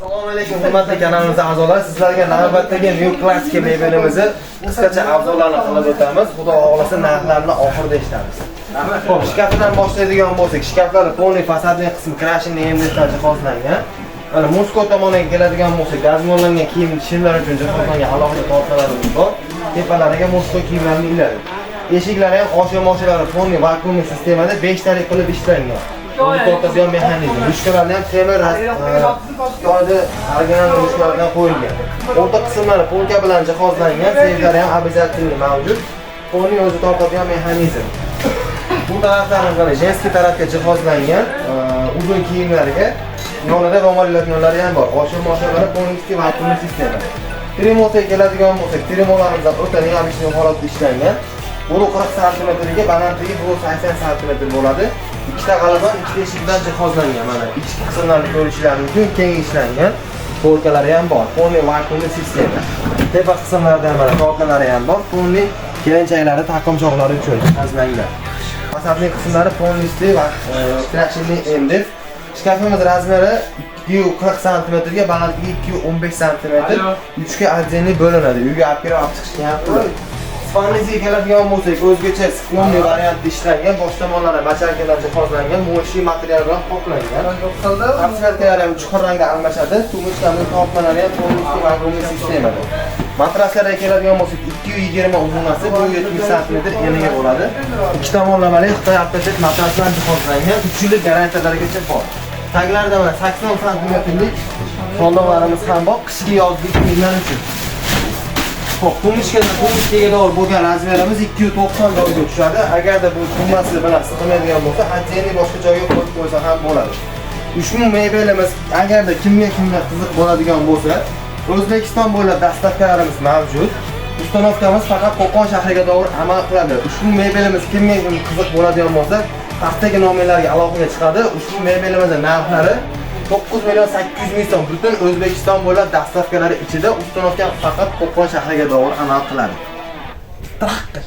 Assalomu alaykum, hurmatli kanalimiz a'zolari. Sizlarga navbatdagi New Classic mebelimizni qisqacha avzolarni qilib o'tamiz. Xudo xohlasa, narxlarni oxirida eshitamiz. Xo'p, shkafidan boshlaydigan bo'lsak, shkaflari полный фасадный qismi крашеный МДФ dan jihozlangan. Mana мужской tomoniga keladigan bo'lsak, dazmollangan kiyim shimlar uchun jihozlangan alohida tortmalarimiz bor. Tepalariga мужской kiyimlarni iladi. Eshiklari ham, oshiq moshinalari полный вакуумный sistemada 5 talik qilib ishlangan. Uni tortadigan mexanizm. Ruchkalarni ham temir, Xitoyda original ruchkalardan qo'yilgan. O'rta qismlari полка bilan jihozlangan, seyflari ham обязательно mavjud. Polning o'zi tortadigan mexanizm. Bu taraflari mana женский tarafga jihozlangan, uzun kiyimlarga yonida ro'mol iladiganlari ham bor. Oshiq moshinalari полностью вакуумный sistema. Trimoga keladigan bo'lsak, trimolarimiz ham o'ta необычный holatda ishlangan. Bo'ri 40 santimetrga, balandligi 180 santimetr bo'ladi. Ikkita g'alabon, ikkita eshik bilan jihozlangan. Mana ichki qismlarini ko'rishingiz mumkin, keng ishlangan. Полка lari ham bor. Полный вакуумный sistema. Tepa qismlarida ham mana tortmalari ham bor. Полный kelinchaklari, taqinchoqlari uchun jihozlangan. Фасадный qismlari полностью va крашеный МДФ. Shkafimiz размер i 240 santimetrga, balandligi 215 santimetr. 3 ga отдельный bo'linadi. Uyga olib kirib, olib chiqishga ham qulay. Спальный siga keladigan bo'lsak, o'zgacha склонный variantda ishlangan, bosh tomonlari мочалка dan jihozlangan, моющий material bilan qoplangan. Подсветка lari ham chuqur rangda almashadi. Тумбочка ning tortmalari ham полностью вакуумный sistemada. Matraslarga keladigan bo'lsak, 220 uzunasi, 170 santimetr eniga bo'ladi. Ikki tomonlamali Xitoy ortoped matras bilan jihozlangan, 3 yillik garantiyalarigacha bor. Taglarida mana 80 santimetrlik sondiqlarimiz ham bor, qishki, yozgi kiyimlar uchun. Xo'p, тумбочка ga to'g'ri bo'lgan размер imiz 290 joyga tushadi. Agarda bu tumbasi bilan sig'maydigan bo'lsa, отдельный boshqa joyga qo'yib qo'ysa ham bo'ladi. Ushbu mebelimiz agarda kimga kimga qiziq bo'ladigan bo'lsa, O'zbekiston bo'ylab доставка larimiz mavjud. Установка miz faqat Qo'qon shahriga to'g'ri amal qiladi. Ushbu mebelimiz kimga kim qiziq bo'ladigan bo'lsa, pastdagi nomerlarga aloqaga chiqadi. Ushbu mebelimizning narxlari 9 million 800 ming so'm. Butun O'zbekiston bo'ylab доставка lari ichida, установка faqat Qo'qon shahriga to'g'ri amal qiladi. Trakka.